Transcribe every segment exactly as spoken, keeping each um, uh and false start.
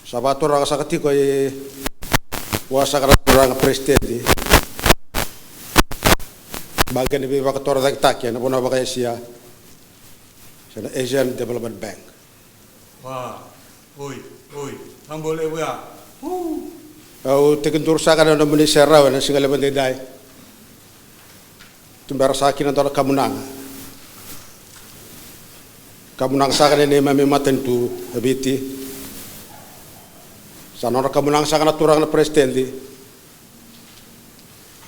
Sa vakaturaga saka tiko e vua saka na turaga peresitedi. Baqe ni veivakatorocaketaki ena vanua vakaEsia. Se na Asian Development Bank. Wa, oi, oi, tambo levu ya. Au tekiduru saka na nomuni serau ena siga levu daidai. Tubera saka kina dua na kamunaga. Kamunaga saka na neimami matanitu e Viti. Sa nodra kamunaga saka na turaga na peresitedi.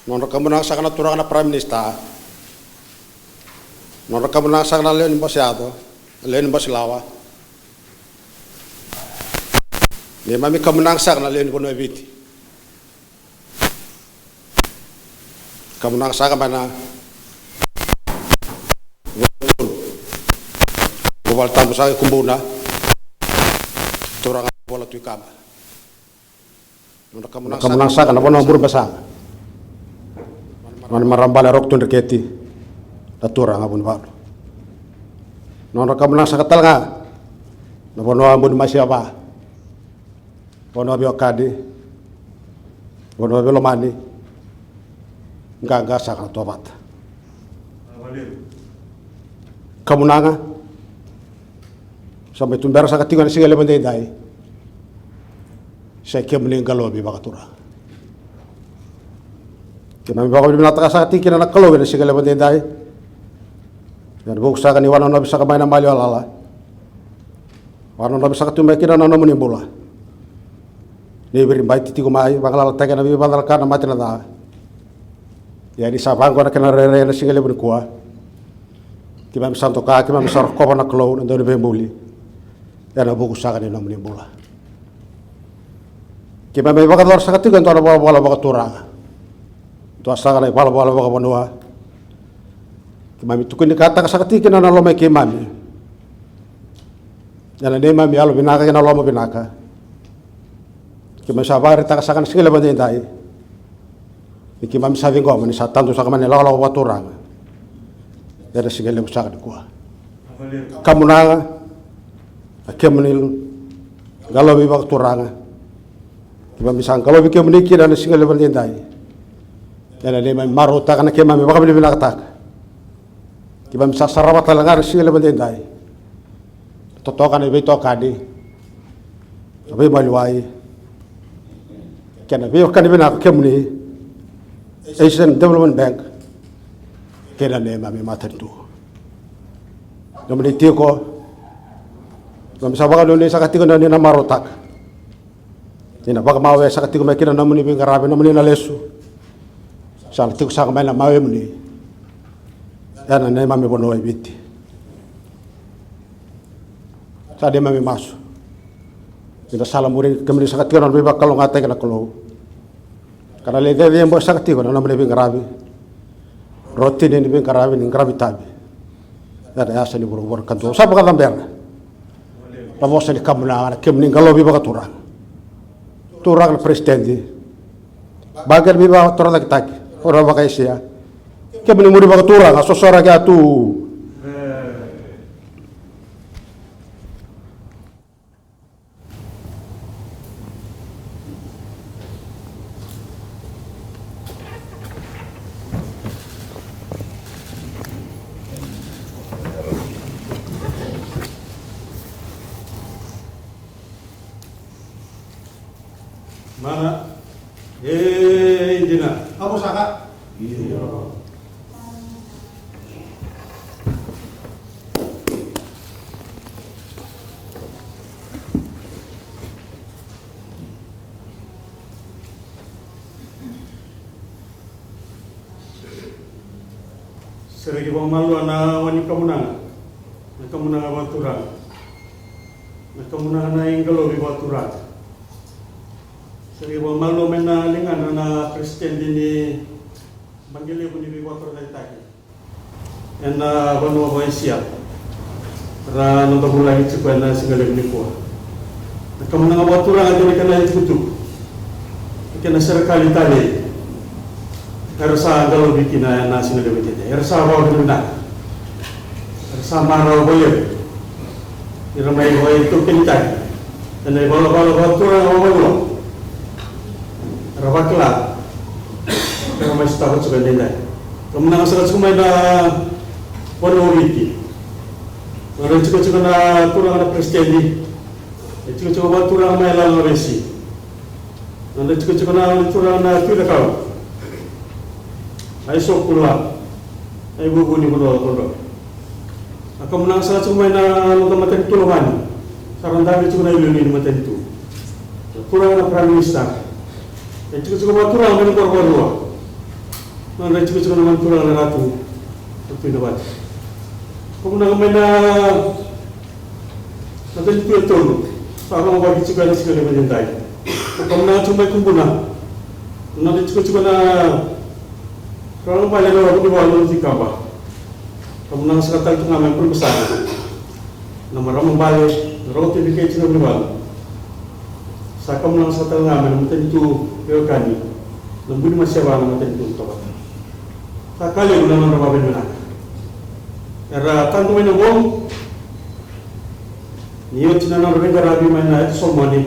Nodra kamunaga saka na turaga na prime minister. Nodra kamunaga saka na lewe ni bose yaco, na lewe ni bose lawa. Neimami kamunaga saka na lewe ni vanua e Viti. Kamunaga saka mai na vuvale tabu saka e Kubuna. Turaga Vola Tuikaba. Nodra kamunaga saka na vanua Burebasaga. Nona marama bale Roko Tui Dreketi, na turaga Vunivalu. Nodra kamunaga saka tale ga na vanua Bunimasiava. Vanua veiwekani, vanua veilomani, qaqa saka na tovata. Kamunaga sa mai tubera saka tiko ena siga levu daidai. Sa i kemuni qalovi vakaturaga. Keimami vakavinavinakataka saka tiko kina na Kalou ena siga levu daidai. Ena vuku saka ni wananavi saka mai na maliwa lala. Wananavi saka tu mai kina na nomuni bula. Ni viribaiti tiko mai, vagalalataki ena veivakacalaka na mate na ca. Ia ni sa vaqo na kena rairai ena siga levu nikua. Keimami sa doka, keimami sa rokova na Kalou na Dauniveibuli. Ena vuku saka ni nomuni bula. Keimami vakayacora saka tiko e dua na valavala vakaturaga. Dua saka na ivalavala vakavanua. Keimami tukunikataka saka tiko kina na loma i keimami. Ena neimami yalo vinaka kei na loma vinaka. Keimami sa vakaraitaka saka na siga levu daidai. Ni keimami sa ciqoma ni sa tadu saka mai na ilakolako vakaturaga. Ena siga levu saka nikua. Kamunaga, a kemuni qalovi vakaturaga. Keimami sa qalovi kemuni kina na siga levu daidai. Ena neimami marautaka na keimami vakavinavinakataka. Keimami sa sarava tale ga na siga levu daidai. Totoka na veitokani, na veimaliwai, kei na veiwekani vinaka kemuni, Asian Development Bank, kei na neimami matanitu. Nomuni tiko, keimami sa vakanuinui saka tiko ni na marautaka. Ni na vakamawe saka tiko mai kina na nomuni veiqaravi, nomuni na lesu. Sa na tiko saka mai na mawemuni. Ena neimami vanua e Viti. Sa neimami masu. Ni na sala muri kemuni saka tiko na veivakalougatataki na Kalou. Ka na lai ceceboi saka tiko na nomuni veiqaravi. Rotini ni veiqaravi ni qaravi tavi. Ena yasa ni vuravura kadua. Sa vakacabera na vosa ni kamunaga na kemuni qalovi vakaturaga. Turaga na peresitedi. Baqe ni veivakatorocaketaki. Ora vakaisia. Kemuni muri vakaturaga, sosoraki a tu. Mana. E dina. Avo saka. Io. Sereki vakamalua na wani kamunaga, na kamunaga vakaturaga, na kamunaga na iqalovi vakaturaga. Sereki vakamalua mai na ligana na peresitedi ni baqe levu ni veivakatorocaketaki ena vanua vakaisia. Ra noda vulagi tiko ena siga levu nikua. Na kamunaga vakaturaga kei na kena itukutuku, kei na serekali talei. Era sa qalovi kina ena siga levu kece. Era sa vakavinavinaka. Era sa marau vakalevu. Ira mai vakaitaukenitaki. Ena ivalavala vakaturaga vakavanua era vakila, era mai sotava tiko edaidai. Kamunaga sara tiko mai na vanua o Viti. Nodra itikotiko na turaga na peresitedi, itikotiko vakaturaga mai Lalagavesi. Nodra itikotiko na turaga na Tui Cakau, Aisokula, Aivuvu ni vanua o Kodroke. A kamunaga sara tiko mai na noda matanitu lomani, sa ra dave tiko na iliuliu ni matanitu. Na turaga na Prime Minister, na itikotiko vakaturaga mai na koro varua. Nodra itikotiko na turaga na Ratu, na Tui Navati. Kamunaga mai na matanitu e tolu sa vakavaki tiko ena siga levu edaidai. Kamunaga tiko mai Kubuna, nodra itikotiko na Rau na bale na Vunivalu na Tui Kaba. Kamunaga sara tale tu ga mai Burebasaga na marama bale na Rau Tui Viti na Vunivalu. Sa kamunaga sara tale ga mai na matanitu veiwekani na Buni Maseva na matanitu Tovata. Sa ka levu na nodra vakavinavinaka. Era tadu mai na bogi ni oti na nodra veiqaravi mai na Eto Solomone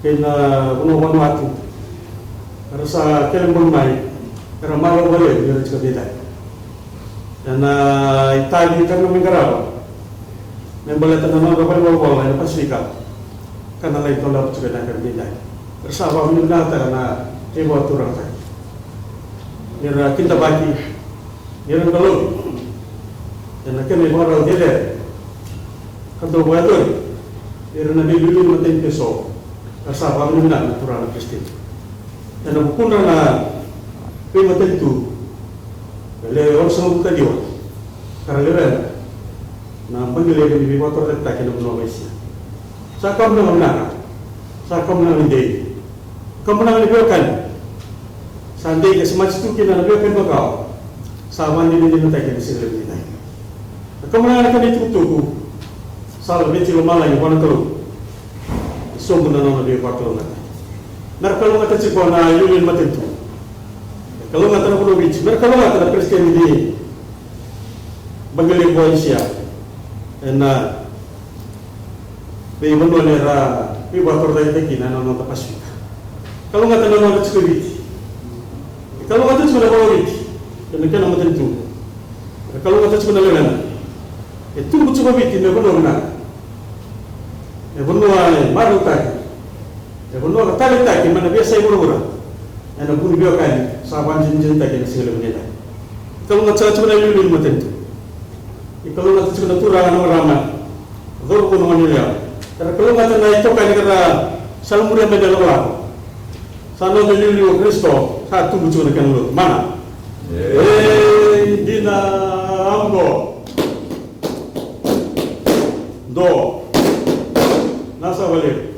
kei na vanua Vanuatu. Era sa kele boli mai, era marau vakalevu ni ra tiko edaidai. Ena itavi ka ra mai qarava me baleta na nodra valenivolavola ena Pasifika ka na lai dolava tiko ena ka edaidai. Era sa vakavinavinakataka na veivakaturagitaki ni ra kidavaki, ni ra qalovi ena kena ivakarau cecere ka dau vakayacori vei ira na veiliuliu ni matanitu eso. Ka sa vakavinavinaka na turaga na peresitedi ena vukudra na veimatanitu e le onosagavulu ka ciwa ka ra lewena na baqi levu ni veivakatorocaketaki ena vanua o Vaisia. Sa kamunaga vinaka, sa kamunaga ni dei, kamunaga ni veiwekani. Sa dei ka semati tu kina na veiwekani makawa sa vakadinadinataki ena siga levu edaidai. Na kamunaga na kena itukutuku sa laveti lomalagi vua na Kalou. E sobu na nona veivakalougatataki. Me ra kalougata tiko na iliuliu ni matanitu, me kalougata na vanua o Viti, me ra kalougata na peresitedi ni baqi levu o Asia ena veivanua ni ra veivakatorocaketaki kina ena noda Pasifika. Kalougata na nodra tiko e Viti. E kalougata tiko na vanua o Viti ena kena matanitu. E kalougata tiko na lewena. E tubu tiko o Viti me vanua vinaka, e vanua e marautaki, e vanua ka taleitaki mai na veiyasai vuravura ena vu ni veiwekani sa vakadinadinataki ena siga levu edaidai. E kalougata sara tiko na iliuliu ni matanitu. E kalougata tiko na turaga na marama, cauravou na goneyalewa. Era kalougata na itokani ka ra salamuria mai na ilakolako. Sa noda iliuliu o Karisito, sa tubu tiko na kena lotu. Mana. Ei, dina, amgo. Do. Nasa valevu.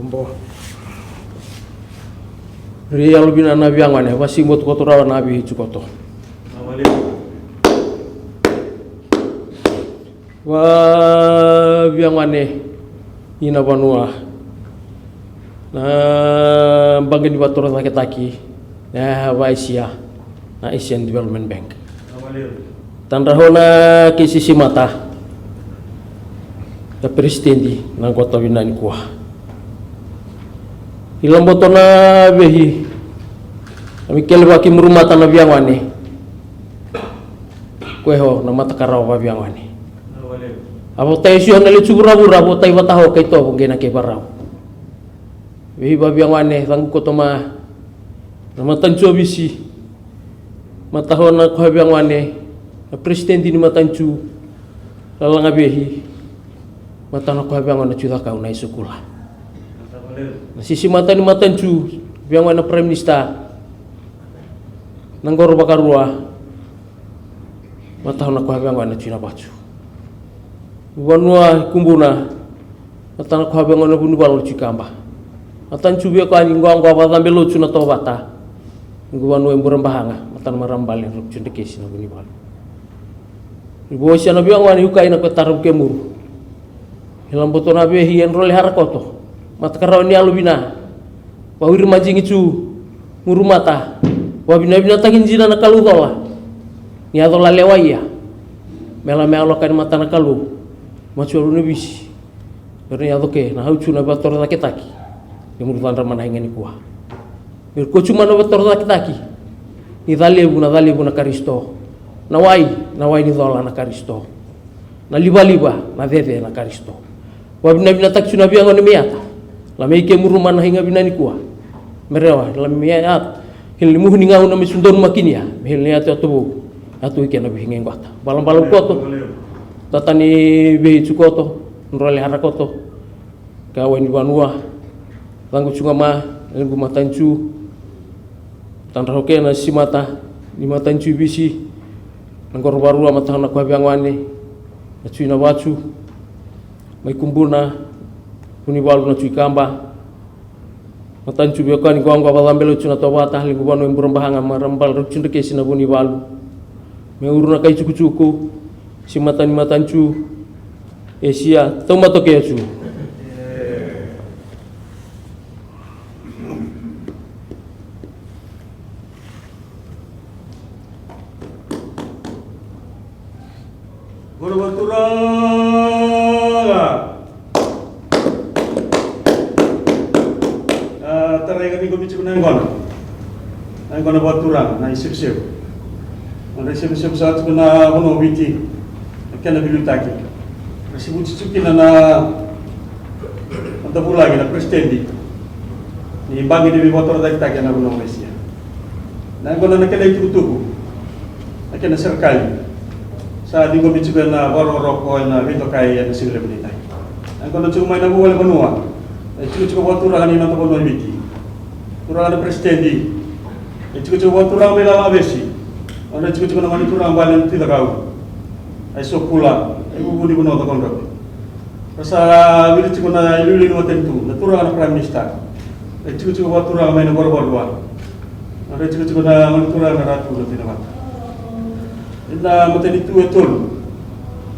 Obo. Ri yalo vina na via gone, vasi botu koto rawa na vi jukoto. Va via gone ina vanua na baqe ni vatorocaketaki na vaisia na Asian Development Bank. Tadrahona kei sisimata na peresitedi na qota vina nikua. Ilaboto na vehi na Mikelevaki Murumata na viagwane. Koya na matakarawa vaviagwane. A votai sio na lecu vuravura, a votai vataho kai tovo qei na kei varau. Vehi vaviagwane, caqu koto ma na matanicu a Visi. Matahona ko vaviagwane, na peresitedi ni matanicu, lalaga vehi. Matahona ko vaviagwane na cu cakau na isukula. Na sisimata ni matanicu, viagwane na Prime Minister. Na qoro vakarua. Matahona ko vaviagwane na cu na vacu. Vanua Kubuna. Matana ko vaviagwane na Vunivalu na cu kaba. Matanicu via ko ani qoaqoa vacabe locu na tovata. Qu vanua e Burabahaga. Matana marama bale na cu drekesi na Vunivalu. Ni vosia na viagwane ukai na ko tara vukemuru. Ilaboto na vehi e drole hara koto. Matakarawa ni yalo vina. Vawiri majigi cu Murumata. Vavinavinataki jina na Kalou cola. Ni yaco lalewa ia. Mela me yalo kani mata na Kalou. Macu alu na Visi. Era ni yaco ke na haucu na vatorocaketaki. Ni muru cadra mana higa nikua. Meri kocu mana vatorocaketaki. Ni calevu na calevu na Karisito. Na wai, na wai ni cola na Karisito. Na livaliva na cece na Karisito. Vavinavinataki cu na viagwane me yata. La me ike muruma na higa vina nikua. Me rewa la me yata. Hili ni muhu ni gauna me sudonu makinia. Me hili ni yatu yatu vou. Yatu ike na vihiga iqwata. Balabala koto. Tata ni vei cu koto. Drole hara koto. Ka wai ni vanua. Caqu cu ga ma. Lequ matanicu. Tadraho ke na simata ni matanicu i Visi. Na qoro varua matahona ko vaviagwane na cu na vacu. Mai Kubuna. Vunivalu na cu kaba. Matanicu via ko ani qoaqoa vacabe locu na tovata. Lequ vanua e Burabahaga marama bale na cu drekesi na Vunivalu. Me uru na kai cukucuku. Simata ni matanicu. Esia taumatoke cu. Gona vakaturaga. A tarai ga ni gomi tiko na yaqona. Na yaqona vakaturaga na isevusevu. Nodra isevusevu sa tiko na vanua o Viti. Na kena veiliutaki. Na sivuti tiko kina na noda vulagi na peresitedi ni baqe ni veivakatorocaketaki ena vanua o Malaysia. Na yaqona na kena itukutuku, na kena serekali sa ciqomi tiko ena vakarokoroko ena veitokai ena siga levu ni tai. Na yaqona tiko mai na vuvale vanua e tiko tiko vakaturaga ni noda vanua i Viti. Turaga na peresitedi e tiko tiko vakaturaga mai Lalagavesi. Nodra tiko tiko na gone turaga bale na Tui Cakau. Ai so kula e vuvu ni vanua o Cakaudrove. Ra sa wili tiko na iliuliu ni matanitu, na turaga na Prime Minister. E tiko tiko vakaturaga mai na varavarua. Ra tiko tiko na gone turaga na Ratu na Tui Navata. Ena matanitu e tolu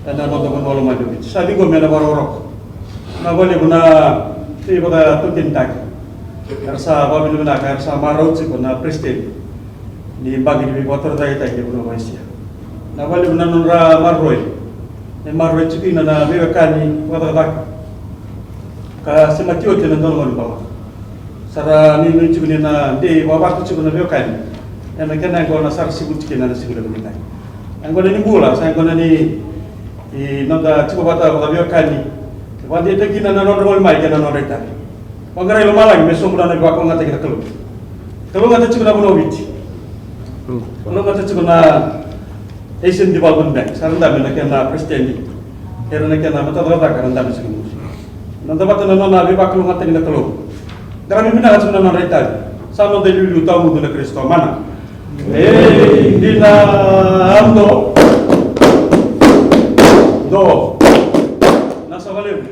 ena noda vanua lomani o Viti sa ciqomi ena vakarokoroko. Na vakalevu na veivakataukenitaki era sa vakavinavinaka, era sa marau tiko na peresitedi ni baqe ni veivakatorocaketaki e vanua o Malaysia. Na vakalevu na nodra maroroi e maroroi tiko kina na veiwekani vakacakacaka ka semati oti ena dua na gauna balavu. Sa ra nuinui tiko ni na dei vakavatu tiko na veiwekani ena kena yaqona sa ra sivuti kina ena siga levu ni tai. Yaqona ni bula sa yaqona ni noda tiko vata vakaveiwekani. Vakadeitaki kina na nodra gole mai kei na nodra itavi. Vaqarai lomalagi me sobu na nona veivakalougatataki na Kalou. Kalougata tiko na vanua o Viti. Kalougata tiko na Asian Development Bank. Sa ra dabe na kena peresitedi kei ira na kena matacakacaka era dabe tiko. Noda vata na nona veivakalougatataki na Kalou. Qaravi vinaka tiko na nodra itavi. Sa noda iliuliu tawamudu na Karisito mana. Ei, dina, ado. Do. Na sa vakalevu.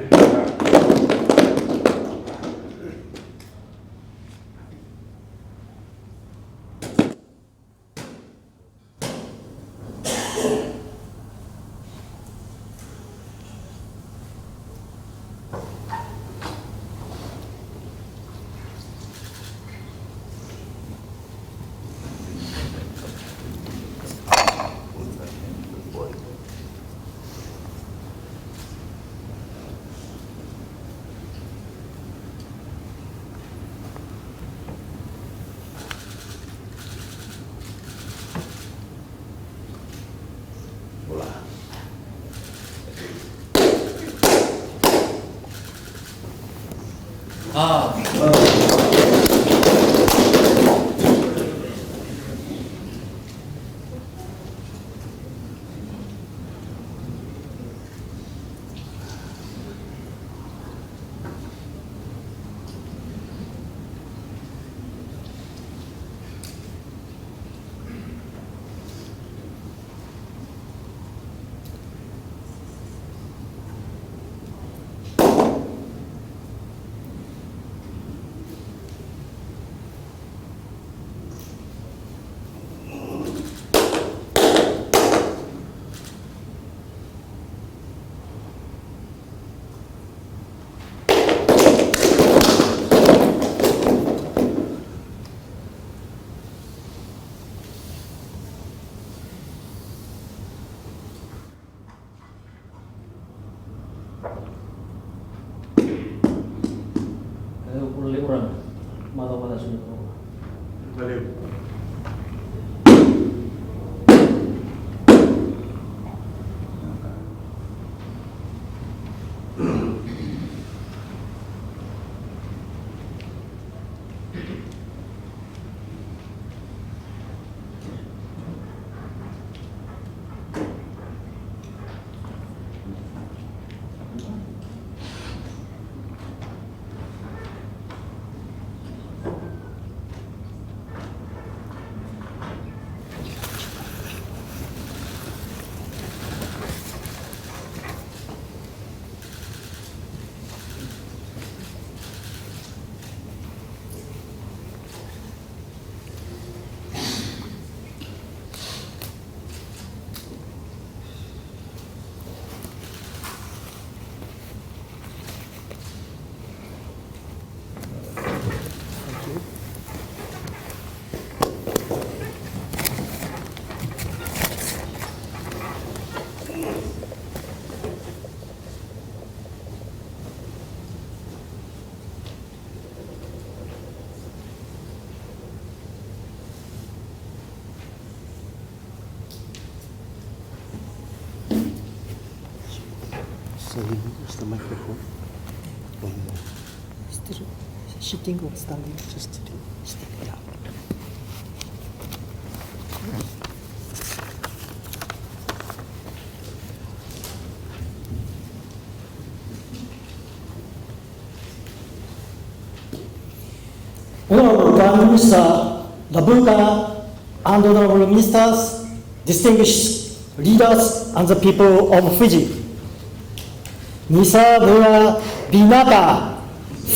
So you use the microphone. Still sitting or standing? Just sitting. Sitting, yeah. Honourable Prime Minister Rabuka and honourable ministers, distinguished leaders and the people of Fiji. Ni sa bula vinaka.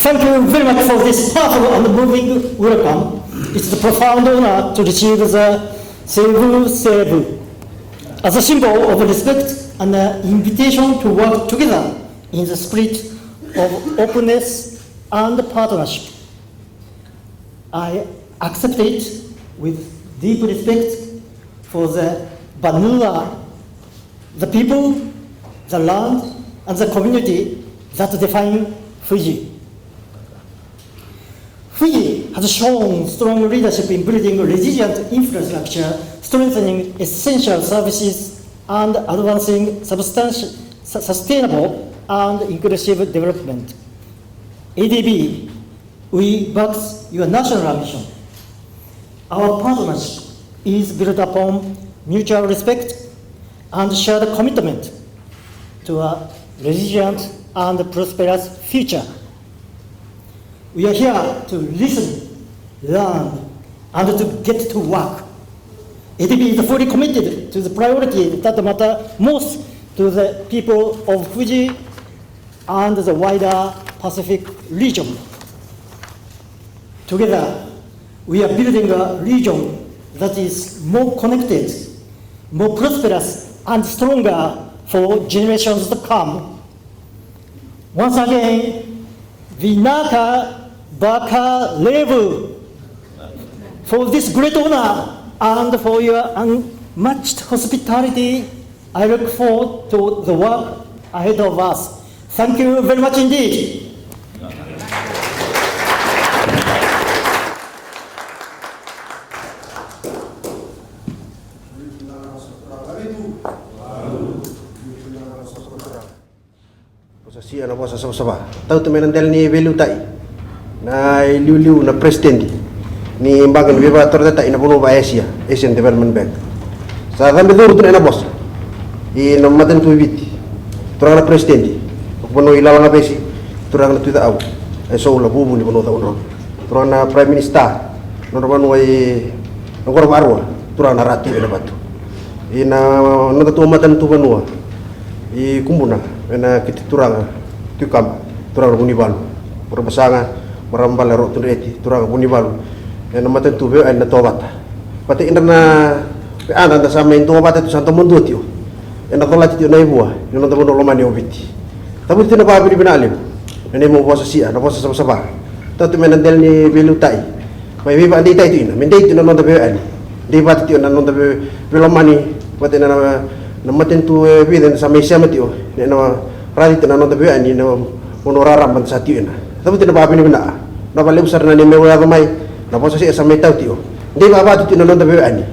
Thank you very much for this powerful and moving welcome. It's a profound honour to receive the Sevu Sevu as a symbol of respect and an invitation to work together in the spirit of openness and partnership. I accept it with deep respect for the vanua, the people, the land, and the community that define Fiji. Fiji has shown strong leadership in building resilient infrastructure, strengthening essential services, and advancing substanti-, su-, sustainable and inclusive development. A D B, we back your national ambition. Our partnership is built upon mutual respect and shared commitment to a resilient and prosperous future. We are here to listen, learn, and to get to work. A D B is fully committed to the priority that matter most to the people of Fiji and the wider Pacific region. Together, we are building a region that is more connected, more prosperous, and stronger for generations to come. Once again, vinaka vakalevu for this great honor and for your unmatched hospitality. I look forward to the work ahead of us. Thank you very much indeed. Vosa sia na vosa savasava. Tauta mai na dela ni veiliutaki. Na iliuliu na peresitedi ni baqe ni veivakatorocaketaki na vanua vaka Asia, Asian Development Bank. Sa cabe curu tu na ena vosa i na matanitu e Viti, turaga na peresitedi, vanua i Lalagavesi, turaga na Tui Cau, e Soula, vuvu ni vanua Cau Dro, turaga na Prime Minister, nodra vanua i na qoro vakarua, turaga na Ratu e na Vatu. I na noda tua matanitu vanua i Kubuna, e na kete turaga Tui Kaba, turaga na Vunivalu, mara basaga, mara bale ro tu dreti, turaga Vunivalu, e na matanitu veiwekani na Tovata. Vata idra na veada da sa mai dua vata tu sa domo dua tio, e na colati tio na ivua ni noda vanua lomani o Viti. Tavuti tio na vakavinavinaka levu na neimau vosa sia, na vosa savasava. Tau tu mai na dela ni veiliutaki. Mai veivakadeitaki tu ina, me dei tu na noda veiwekani. Dei vata tio na noda vei, veilomani, vata ina na, na matanitu e vica eda sa mai sema tio. Ena raici tu na noda veiwekani, na vanua raraba da sa tio ina. Tavuti na vakavinavinaka. Na vakalevu sara na neimau yaco mai, na vosa sia sa mai tau tio. Dei vakavata tio na noda veiwekani.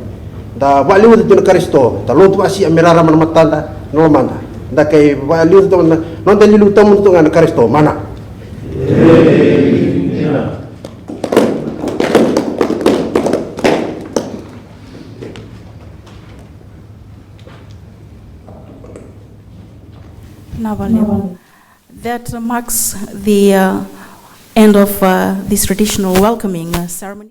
Da vakaliuca tio na Karisito, da lotu vakasia me rarama na matada, na lomada. Da kai vakaliuca tio na noda liuliu taumada tu ga na Karisito, mana. Nava levu. That marks the uh, end of uh, this traditional welcoming uh, ceremony.